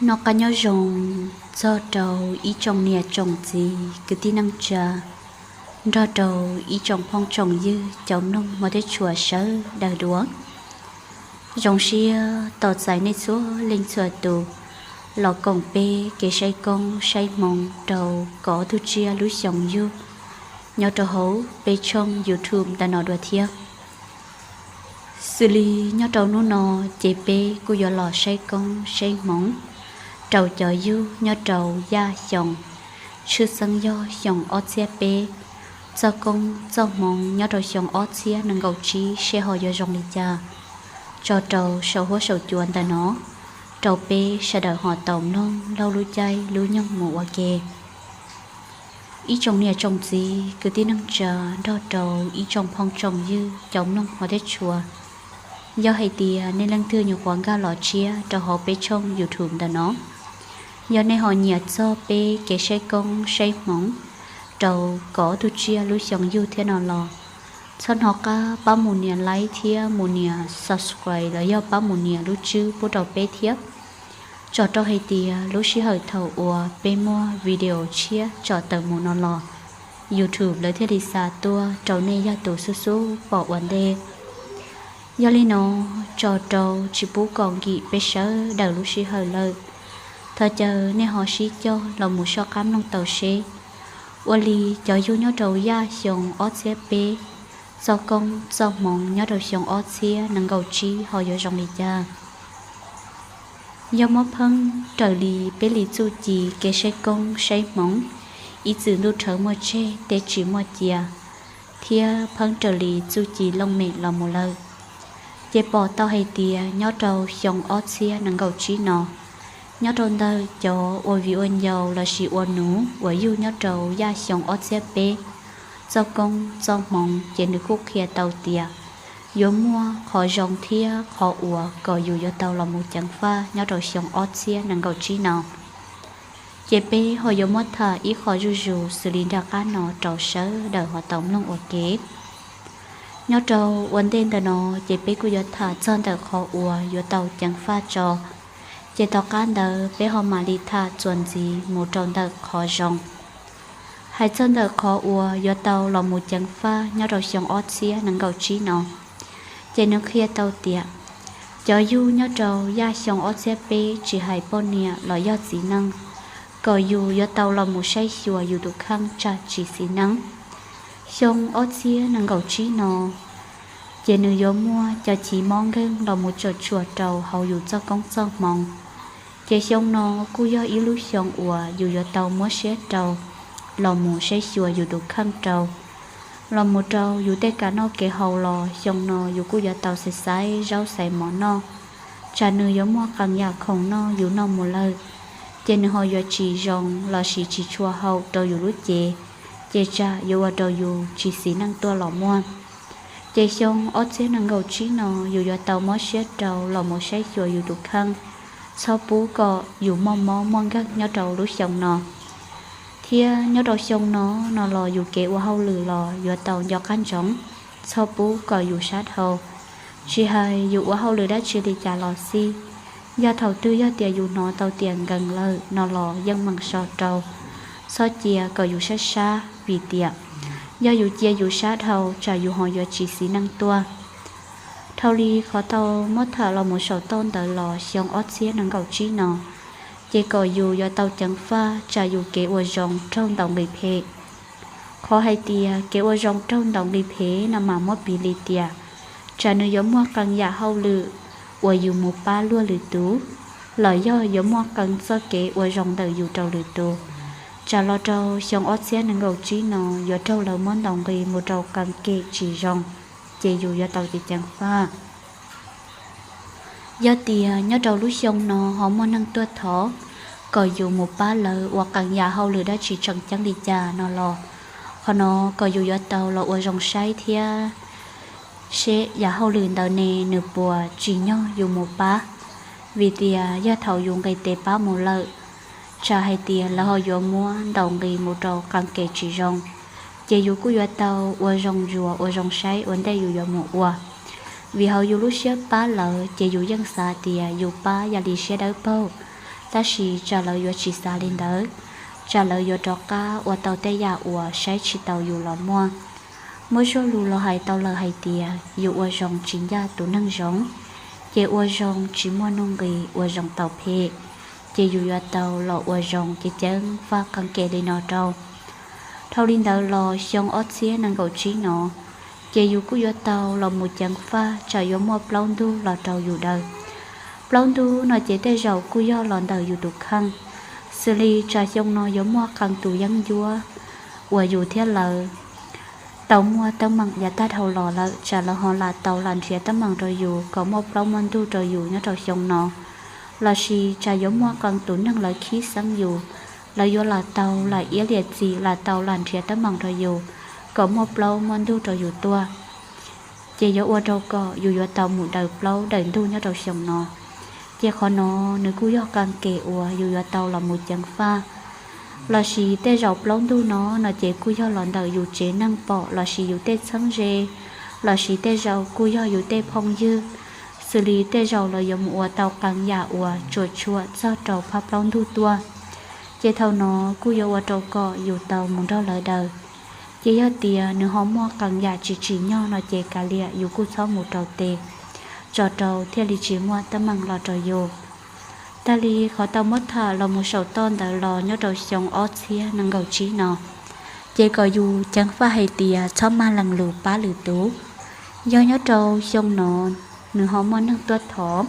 Noj qab nyob zoo txog rau ib tsoom niam tsoom txiv kwv tij neej tsa, nrog rau ib tsoom phooj tsoom ywg cov mloog hmov thiab tshua sawv daws dua. Zoo siab tos txais nej txhua leej txhua tus los koom peb kev saib koob saib hmoov rau kaum ob tug tsiaj lub xyoo yug nyob rau hauv peb tshooj YouTube ntawm no dua thiab. Xws li nyob rau hnub no ces peb kuj yuav los saib koob saib hmoov rau cov yug nyob rau yaj xyoo, tshwj xeeb yog xyoo ob txhiab peb, txoj koob txoj hmoov nyob rau xyoo ob txhiab nees nkaum tsib seb ho yuav zoo li cas, tso rau saum huab saum cua ntawm no rau peb sawv daws ho tau mloog laug lub caij lub nyoog mus ua ke. Ib tsoom niam tsoom txiv kwv tij neej tsa nrog rau ib tsoom phooj tsoom ywg cov mloog hmov thiab tshua, yog hais tias nej leej twg nyuam qhuav nkag los tshiab rau hauv peb tshooj YouTube ntawm no, yog nej ho nyiam txog peb kev saib koob saib hmoov rau kaum ob tug tsiaj lub xyoo yug thiab no los, txhob hnov qab pab mus nias like thiab mus nias subscribe los yog pab mus nias lub tswb pub rau peb thiab, tso rau hais tias lub sij hawm thaum uas peb muaj video tshiab tso tawm mus no los YouTube lawv thiaj li xa tuaj rau nej yog tus xub xub pom ua ntej. Yog li no, tso rau tsis pub kom nkim peb sawv daws lub sij hawm lawm, thov caw nej ho sib cog los mus soj qab mloog tau seb ua li cov yug nyob rau yaj xyoo ob txhiab peb, txoj koob txoj hmoov nyob rau xyoo ob txhiab nees nkaum tsib ho yuav zoo li cas. Yog muab pheeb raws li peb li txuj ci kev saib koob saib hmoov, ib txwm ntuj rhawv muaj tseg tej tsis muaj cia, thiab pheeb raws li txuj ci looj mem los mus lawm, ces pom tau hais tias nyob rau xyoo ob txhiab nees nkaum tsib no, nyob rau ntawm cov ua viv ua ncaus lossis ua nus uas yug nyob rau yaj xyoo ob txhiab peb, txoj koob txoj hmoov ces nws kuj qhia tau tias yuav muaj qhov zoo thiab qhov uas kom yus yuav tau los mus ceev faj nyob rau xyoo ob txhiab nees nkaum tsib no. Ces peb ho yuav muab tham ib qho zuj zus xws li nram qab no rau sawv daws ho tau mloog ua ke. Nyob rau ua ntej ntawm no, ces peb kuj yuav tham txog ntawm qhov uas yuav tau ceev faj tso, ces tom qab ntawd peb ho mam li tham txuas ntxiv mus rau ntawm qhov zoo. Hais txog ntawm qhov uas yuav tau los mus ceev faj nyob rau xyoo ob txhiab nees nkaum tsib no, ces nws qhia tau tias cov yug nyob rau yaj xyoo ob txhiab peb tsis hais poj niam los yog txiv neej, kom yus yuav tau los mus saib xyuas yus tus kheej tsam tsis xis neej. Xyoo ob txhiab nees nkaum tsib no, ces nws yuav muaj cov chiv mob nkeeg los mus tsuam tsuam rau hauv yus txoj koob txoj hmoov. Ces xyoo no kuj yog ib lub xyoo uas yus yuav tau muab siab rau los mus saib xyuas yus tus kheej rau, los mus rau yus tej kev noj kev haus los xyoo no yus kuj yuav tau xaiv xaiv zaub xaiv mov noj, tsam nws yuav muaj qee yam khoom noj yus noj mus lawm, ces nws ho yuav tsis zoo lossis tsis tshua haum rau yus lub cev, ces tsam yuav ua rau yus tsis xis neej tuaj los muaj. Ces xyoo ob txhiab nees nkaum tsib no yus yuav tau mob siab rau los mus saib xyuas yus tus kheej, txhob pub kom yus muaj mob muaj nkeeg nyob rau lub xyoo no. Thiab nyob rau xyoo no, no los yus kev ua hauj lwm los yuav tau nco qab ntsoov, txhob pub kom yus sab dhau. Tsis hais yus ua hauj lwm dab tsi li cas los xij, yog thaum twg yog tias yus hnov tau tias nkees lawm no los yeej meem so rau, txhob cia kom yus sab sab, vim tias yog yus cia yus sab dhau tsam yus ho yuav tsis xis neej tuaj. Dhau li qhov tau muab tham los mus saum toj ntawd los xyoo ob txhiab nees nkaum tsib no, ces kom yus yuav tau ceev faj tsam yus kev ua zoo raug ntaus nqi phem. Qhov hais tias kev ua zoo raug ntaus nqi phem no mas muab piv li tias, tsam nws yuav muaj qee yam hauj lwm uas yus mus pab luag lwm tus, los yog yuav muaj qee txoj kev ua zoo ntawm yus rau lwm tus, tsam los rau xyoo ob txhiab nees nkaum tsib no yuav raug lawv muab ntaus nqi mus rau qee kem tsis zoo, ces yus yuav tau ceev faj. Yog tias nyob rau lub xyoo no ho muaj neeg tuaj thov kom yus mus pab lawv ua qee yam hauj lwm dab tsi tseem ceeb li cas no los, qhov no kom yus yuav tau los ua zoo saib thiab seb yam hauj lwm ntawd ne nws puas tsim nyog yus mus pab. Vim tias yog thaum yus nqis tes pab mus lawm, tsam hais tias lawv ho yuav muab ntaus nqi mus rau qee kem tsis zoo, ces yus kuj yuav tau ua zoo ntsuas ua zoo saib ua ntej yus yuav mus ua. Vim hauv yus lub siab pab lawv ces yus yeej xav tias yus pab yam li siab dawb paug, Tab sis tsam lawv yuav tsis xav li ntawd, tsam lawv yuav rov qab ua tau tej yam uas saib tsis taus yus los muaj. Muab zaj lus los hais tau lawm hais tias yus ua zoo tsis ncaj tus neeg zoo, ces ua zoo tsis muaj nuj nqis, ua zoo tau phem, ces yus yuav tau los ua zoo ceev ceev faj qee ke li no rau. Dhau li ntawd los xyoo ob txhiab nees nkaum tsib no, ces yus kuj yuav tau los mus ceev faj tsam yuav muaj plaub ntug los rau yus daws. Plaub ntug no ces tej zaum kuj yog los ntawm yus tus kheej, xws li tsam xyoo no yuav muaj qee tus yeeb ncuab uas yus thiab lawv tau muaj teeb meem yav tag dhau los lawm, tsam lawv ho lam tau lam nrhiav teeb meem rau yus kom muaj plaub muaj ntug rau yus nyob rau xyoo no. Lossis tsam yuav muaj qee tus neeg lawv khib xeeb yus, lawv yuav lam tau lam iab liam txim, lam tau lam nrhiav teeb meem rau yus kom muaj plaub muaj ntug rau yus tuaj. Ces yuav ua rau kom yus yuav tau mus daws plaub daws ntug nyob rau xyoo no. Ces qhov no nws kuj yog qee ke uas yus yuav tau los mus ceev faj. Lossis tej zaum plaub ntug no no ces kuj yog los ntawm yus tsev neeg pom lossis yus tej txheeb ze, lossis tej zaum kuj yog yus tej phooj ywg, xws li tej zaum los yuav mus ua tau qee yam uas tsuam tsuam txog rau phab plaub ntug tuaj. Ces thaum no kuj yuav ua rau kom yus tau mus nrog lawv daws. Ces yog tias nws ho muaj qee yam tsis tsim nyog no ces kav liam yus kuj txhob mus rau tes, tso rau thiaj li tsis muaj teeb meem los rau yus. Tag li qhov tau muab tham los mus saum toj ntawd los nyob rau xyoo ob txhiab nees nkaum tsib no, ces kom yus ceev faj hais tias txhob maj lees lus pab lwm tus. Yog nyob rau xyoo no nws ho muaj neeg tuaj thov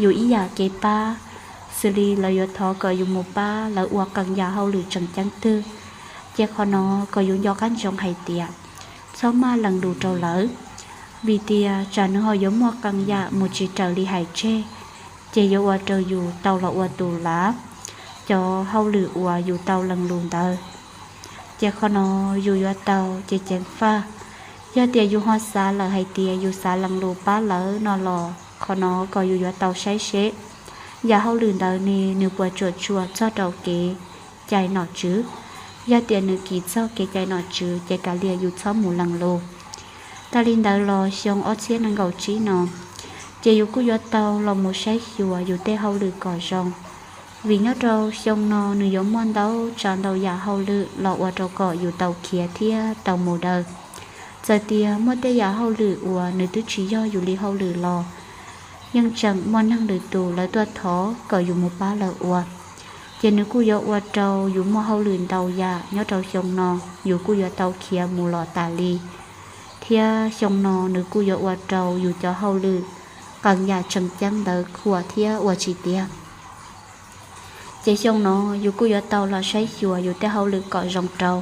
yus ib yam kev pab, xws li lawv yuav thov kom yus mus pab lawv ua qee yam hauj lwm tseem ceeb twg, ces qhov no kom yus nco qab ntsoov hais tias txhob maj lees lus rau lawv, vim tias tsam nws ho yuav muaj qee yam mus tsis raws li hais tseg, ces yuav ua rau yus tau los ua tus lav cov hauj lwm uas yus tau lees lus ntawd. Ces qhov no yus yuav tau ceev ceev faj. Yog tias yus ho xav lawm hais tias yus xav lees lus pab lawv no los qhov no kom yus yuav tau saib seb yam hauj lwm ntawd ne nws puas tsuam tsuam txog rau kev cai nom tswv. Yog tias nws kis txog kev cai nom tswv ces kav liam yus txhob mus lees lus. Tag li ntawd los xyoo ob txhiab nees nkaum tsib no, ces yus kuj yuav tau los mus saib xyuas yus tej hauj lwm kom zoo, vim nyob rau xyoo no nws yuav muaj ntau tsav ntau yam hauj lwm los ua rau kom yus tau khiav thiab tau mus daws. Txawm tias muaj tej yam hauj lwm uas nws twb tsis yog yus li hauj lwm los yeej tseem muaj neeg lwm tus lawv tuaj thov kom yus mus pab lawv ua, ces nws kuj yuav ua rau yus muaj hauj lwm ntau yam nyob rau xyoo no, yus kuj yuav tau khiav mus los tas li. Thiab xyoo no nws kuj yuav ua rau yus cov hauj lwm qee yam tseem ceeb ntawd khuam thiab ua tsis tiav. Ces xyoo no yus kuj yuav tau los saib xyuas yus tej hauj lwm kom zoo rau.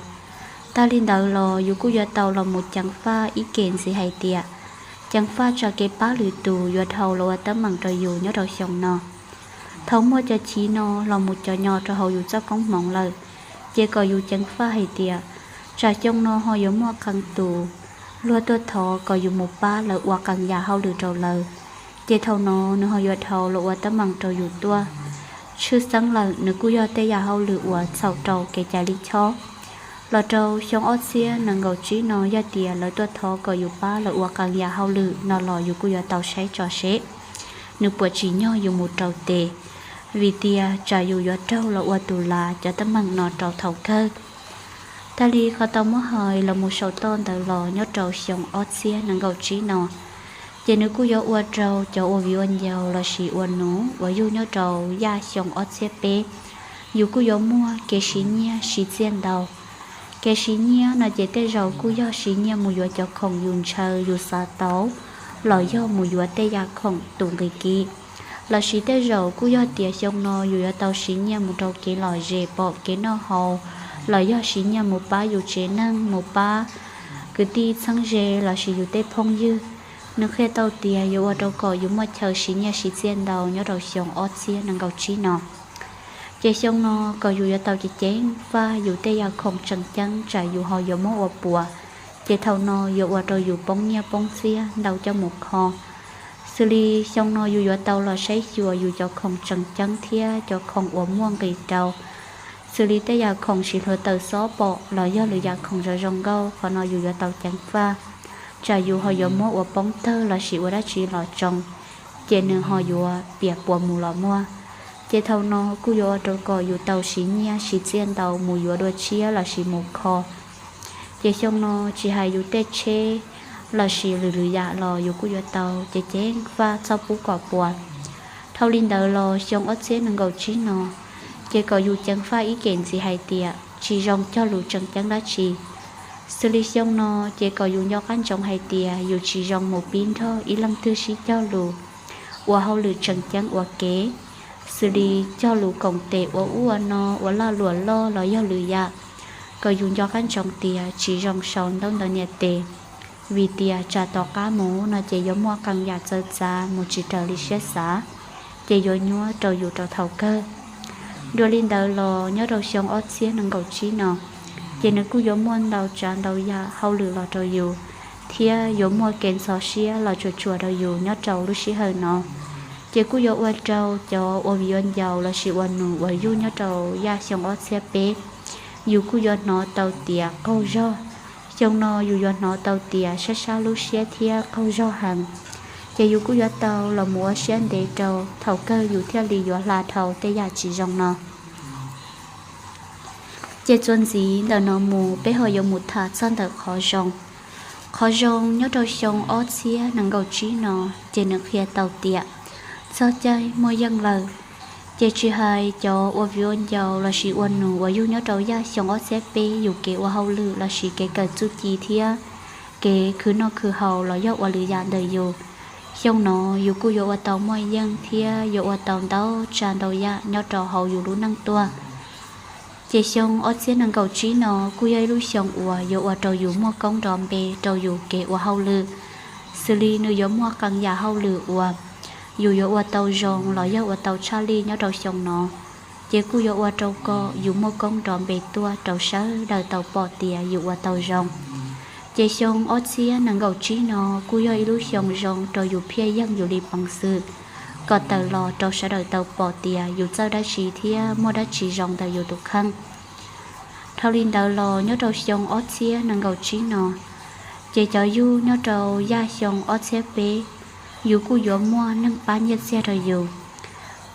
Tag li ntawd los yus kuj yuav tau los mus ceev faj ib ke ntxiv hais tias ceev faj tsam kev pab lwm tus yuav dhau los ua teeb meem rau yus nyob rau xyoo no. Thaum muaj cov chiv no los mus cov nyo rau hauv yus txoj koob hmoov lawm, ces kom yus ceev faj hais tias tsam xyoo no ho yuav muaj qee tus luag tuaj thov kom yus mus pab lawv ua qee yam hauj lwm rau lawv, ces thaum no nws ho yuav dhau los ua teeb meem rau yus tuaj. Tshwj xeeb lawm nws kuj yog tej yam hauj lwm uas txhaum rau kev cai lij chob. Los rau xyoo ob txhiab nees nkaum tsib no yog tias lawv tuaj thov kom yus pab lawv ua qee yam hauj lwm no los yus kuj yuav tau saib tso seb nws puas tsim nyog yus mus rau tes, vim tias tsam yus yuav raug los ua tus lav cov teeb meem no rau thaum kawg. Tag li qhov tau muab hais los mus saum toj ntawd los nyob rau xyoo ob txhiab nees nkaum tsib no, ces nws kuj yuav ua rau cov ua viv ua ncaus lossis ua nus ua yug nyob rau yaj xyoo ob txhiab peb, yus kuj yuav muaj kev siv nyiaj siv txiaj ntau. Kev siv nyiaj no ces tej zaum kuj yog siv nyiaj mus yuav cov khoom yus ntshaw yus xav tau, los yog mus yuav tej yam khoom tus nqi kiv. Lossis tej zaum kuj yog tias xyoo no yus yuav tau siv nyiaj mus rau kev lom zem pom kev noj haus, los yog siv nyiaj mus pab yus tsev neeg, mus pab kwv tij txheeb ze lossis yus tej phooj ywg. Nws qhia tau tias yuav ua rau kom yus muaj chaw siv nyiaj siv txiaj ntau nyob rau xyoo ob txhiab nees nkaum tsib no. Ces xyoo no kom yus yuav tau ceev ceev faj yus tej yam khoom tseem ceeb tsam yus ho yuav muab ua puas, ces thaum no yuav ua rau yus poob nyiaj poob txiaj ntau coj mus kho. Xws li xyoo no yus yuav tau los saib xyuas yus cov khoom tseem ceeb thiab cov khoom uas muaj nqis rau, xws li tej yam khoom siv hluav taws xob pom los yog lwm yam khoom zoo zoo nkauj, qhov no yus yuav tau ceev faj, tsam yus ho yuav muab ua poob tawg lossis ua dab tsi los tsoo, ces nws ho yuav piam puas mus los muaj. Ces thaum no kuj yuav ua rau kom yus tau siv nyiaj siv txiaj ntau mus yuav dua tshiab lossis mus kho. Ces xyoo no tsis hais yus tej tsheb lossis lwm lwm yam los yus kuj yuav tau, ces ceev faj txhob pub kom puas. Dhau li ntawd los xyoo ob txhiab nees nkaum tsib no, ces kom yus ceev faj ib kem ntxiv hais tias tsis zoo cog lus tseem ceeb dab tsi. Xws li xyoo no, ces kom yus nco qab ntsoov hais tias yus tsis zoo mus pib nrog ib leej twg sib cog lus ua hauj lwm tseem ceeb ua kev, xws li cog lus koom tes ua ub ua no ua lag luam loj los yog lwm yam. Kom yus nco qab ntsoov tias tsis zoo sau ntaub ntawv niam tes, vim tias tsam tom qab mus no ces yuav muaj qee yam txawv txav mus tsis raws li siab xav, ces yuav nyuaj rau yus rau thaum kawg. Dua li ntawd los nyob rau xyoo ob txhiab nees nkaum tsib no, ces nws kuj yuav muaj ntau tsav ntau yam hauj lwm los rau yus, thiab yuav muaj kev ntxhov siab los tsuam tsuam rau yus nyob rau lub sij hawm no. Ces kuj yuav ua rau cov ua viv ua ncaus lossis ua nus ua yug nyob rau yaj xyoo ob txhiab peb, yus kuj yuav hnov tau tias qaug zog. Xyoo no yus yuav hnov tau tias sab sab lub siab thiab qaug zog heev, ces yus kuj yuav tau los mus ua siab ntev rau thaum kawg yus thiaj li yuav hla dhau tej yam tsis zoo no. Ces txuas ntxiv ntawm no mus peb ho yuav mus tham txog ntawm qhov zoo. Qhov zoo nyob rau xyoo ob txhiab nees nkaum tsib no, ces nws qhia tau tias txog caij muaj yeej lawm, ces tsis hais cov ua viv ua ncaus lossis ua nus ua yug nyob rau yaj xyoo ob txhiab peb yus kev ua hauj lwm lossis kev kawm txuj ci thiab kev khwv noj khwv haus los yog ua lwm yam ntawm yus, xyoo no yus kuj yuav ua tau muaj yeej thiab yuav ua tau ntau tsav ntau yam nyob rau hauv yus lub neej tuaj. Ces xyoo ob txhiab nees nkaum tsib no kuj yog ib lub xyoo uas yuav ua rau yus muaj koob nrov npe rau yus kev ua hauj lwm, xws li nws yuav muaj qee yam hauj lwm uas yus yuav ua tau zoo los yog ua tau tshaj lij nyob rau xyoo no, ces kuj yuav ua rau kom yus muaj koob nrov npe tuaj rau sawv daws tau pom tias yus ua tau zoo. Ces xyoo ob txhiab nees nkaum tsib no kuj yog ib lub xyoo zoo rau yus phiaj yeej yus li peev xwm kom tawm los rau sawv daws tau pom tias yus txawj dab tsi thiab muaj dab tsi zoo ntawm yus tus kheej. Dhau li ntawd los nyob rau xyoo ob txhiab nees nkaum tsib no, ces cov yug nyob rau yaj xyoo ob txhiab peb, yus kuj yuav muaj neeg pab nyiaj txiag rau yus.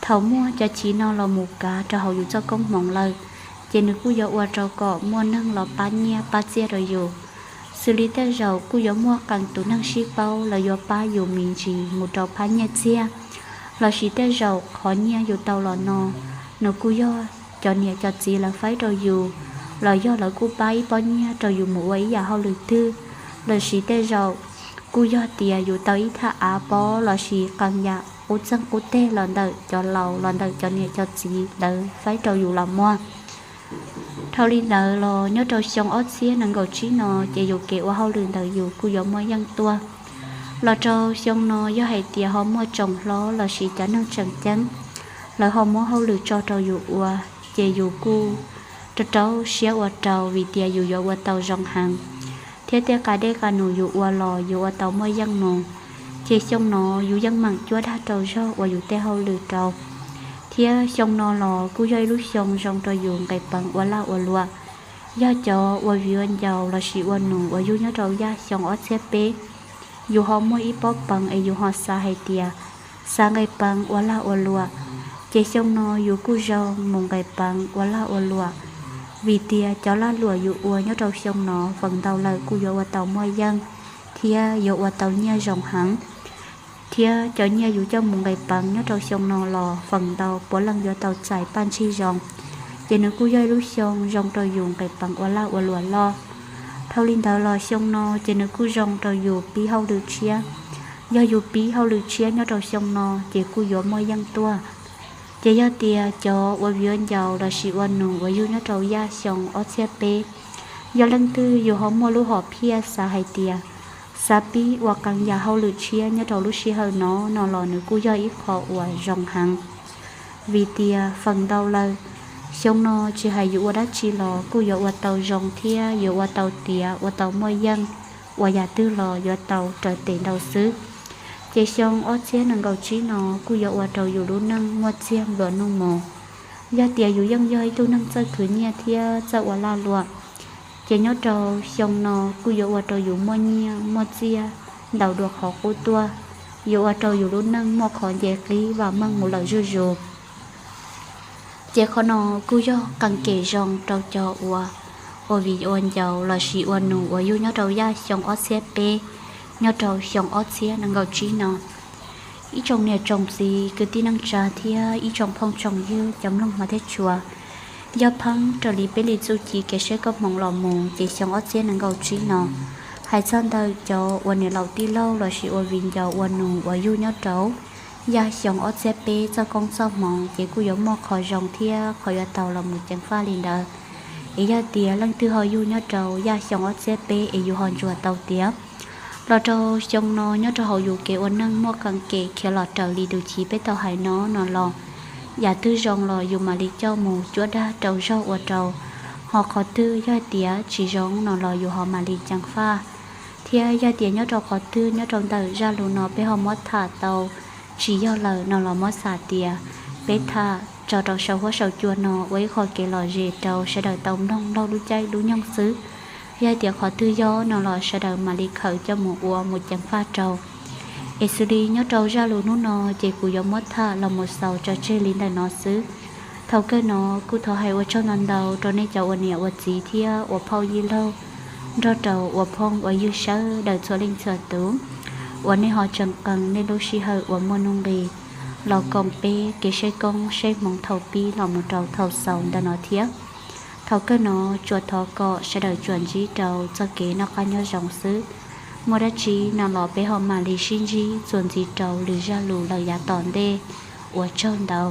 Thaum muaj cov chiv no los mus kav rau hauv yus txoj koob hmoov lawm, ces nws kuj yuav ua rau kom muaj neeg los pab nyiaj pab txiaj rau yus. Xws li tej zaum kuj yuav muaj qee tus neeg sib paub los yuav pab yus me ntsis mus rau phab nyiaj txiag, lossis tej zaum qhov nyiaj yus tau los no, nws kuj yog cov niam cov txiv lawv faib rau yus, los yog lawv kuj pab ib pob nyiaj rau yus mus ua ib yam hauj lwm twg, lossis tej zaum kuj yog tias yus tau ib thaj av pob lossis qee yam qub txeeg qub teg los ntawm cov laus los ntawm cov niam cov txiv lawv faib rau yus los muag. Dhau li ntawd los nyob rau xyoo ob txhiab nees nkaum tsib no, ces yus kev ua hauj lwm ntawm yus kuj yuav muaj yeej tuaj. Los rau xyoo no yog hais tias ho muaj tsoom hlob lossis cov neeg tseem ceeb, lawv ho muab hauj lwm tso rau yus ua, ces yus kuj rau rau siab ua rau vim tias yus yuav ua tau zoo heev, thiab tej qa dej qa num yus ua los yuav ua tau muaj yeej mus. Ces xyoo no yus yeej meem cuab dag rau zog ua yus tej hauj lwm rau, thiab xyoo no los kuj yog ib lub xyoo zoo rau yus nqis peev ua lag ua luam. Yog cov ua viv ua ncaus lossis ua nus ua yug nyob rau yaj xyoo ob txhiab peb, yus ho muaj ib pob peev es yus ho xav hais tias xav nqis peev ua lag ua luam, ces xyoo no yus kuj zoo mus nqis peev ua lag ua luam, vim tias cov lag luam yus ua nyob rau xyoo no feem ntau lawm kuj yuav ua tau muaj yeej thiab yuav ua tau nyiaj zoo heev. Thiab cov nyiaj yus coj mus nqis peev nyob rau xyoo no los feem ntau puav leej yuav tau txais paj ntsig zoo, ces nws kuj yog ib lub xyoo zoo rau yus nqis peev ua lag ua luam loj. Dhau li ntawd los xyoo no ces nws kuj zoo rau yus pib hauj lwm tshiab. Yog yus pib hauj lwm tshiab nyob rau xyoo no ces kuj yuav muaj yeej tuaj. Ces yog tias cov ua viv ua ncaus lossis ua nus ua yug nyob rau yaj xyoo ob txhiab peb, yog leej twg yus ho muaj lub hom phiaj xav hais tias xav pib ua qee yam hauj lwm tshiab nyob rau lub sij hawm no no los nws kuj yog ib qho uas zoo heev. Vim tias feem ntau lawm, xyoo no tsis hais yus ua dab tsi los kuj yuav ua tau zoo thiab yuav ua tau tiav ua tau muaj yeej, ua yam twg los yuav tau raws tes ntau xwb. Ces xyoo ob txhiab nees nkaum tsib no kuj yuav ua rau yus lub neej muaj txiag nplua nuj mus. Yog tias yus yeej yog ib tug neeg txawj khwv nyiaj thiab txawj ua lag luam, ces nyob rau xyoo no kuj yuav ua rau yus muaj nyiaj muaj txiag ntau dua qhov qub tuaj, yuav ua rau yus lub neej muaj qhov nce qib vam meej mus lawm zuj zus. Ces qhov no kuj yog qee kem zoo rau cov uas ua viv ua ncaus lossis ua nus uas yug nyob rau yaj xyoo ob txhiab peb, nyob rau xyoo ob txhiab nees nkaum tsib no. Ib tsoom niam tsoom txiv kwv tij neej tsa thiab ib tsoom phooj tsoom ywg cov mloog hmov thiab tshua, yog pheej raws li peb li txuj ci kev saib koob hmoov los mus ces xyoo ob txhiab nees nkaum tsib no, hais txog ntawm cov uas niam laus tij laug lossis ua viv ncaus ua nus uas yug nyob rau yaj xyoo ob txhiab peb txoj koob txoj hmoov ces kuj yuav muaj qhov zoo thiab qhov yuav tau los mus ceev faj li ntawd. Es yog tias leej twg ho yug nyob rau yaj xyoo ob txhiab peb es yus ho ntsuas tau tias los rau xyoo no nyob rau hauv yus kev ua neej muaj qee kem khiav los raws li tus chiv peb tau hais no no los, yam twg zoo los yus mam li coj mus cuab dag rau zog ua rau, ho qhov twg yog tias tsis zoo no los yus ho mam li ceev faj. Thiab yog tias nyob rau qhov twg nyob rau ntawm zaj lus no peb ho muab tham tau tsis yog lawm no los muab xav tias peb tham tso rau saum huab saum cua no ua ib qho kev lom zem rau sawv daws tau mloog laug lub caij lub nyoog xwb. Yog tias qhov twg yog no los sawv daws mam li khaws coj mus ua mus ceev faj rau. Es xws li nyob rau zaj lus hnub no ces kuv yuav muab tham los mus xaus tso tseg li ntawm no xwb. Thaum kawg no kuj thov hais ua tsaug ntau ntau rau nej cov ua niam ua txiv thiab ua phauj yij laug nrog rau ua phooj ua ywg sawv daws txhua leej txhua tus uas nej ho tseem qee nej lub sij hawm uas muaj nuj nqis los koom peb kev saib koob saib hmoov thaum pib los mus rau thaum xaus ntawm no thiab. Thaum kawg no tsuas thov kom sawv daws tsuas ntsib rau txoj kev noj qab nyob zoo xwb. Muaj dab tsi no los peb ho mam li sib ntsib txuas ntxiv rau lwm zaj lus lawm yav tom ntej. Ua tsaug ntau.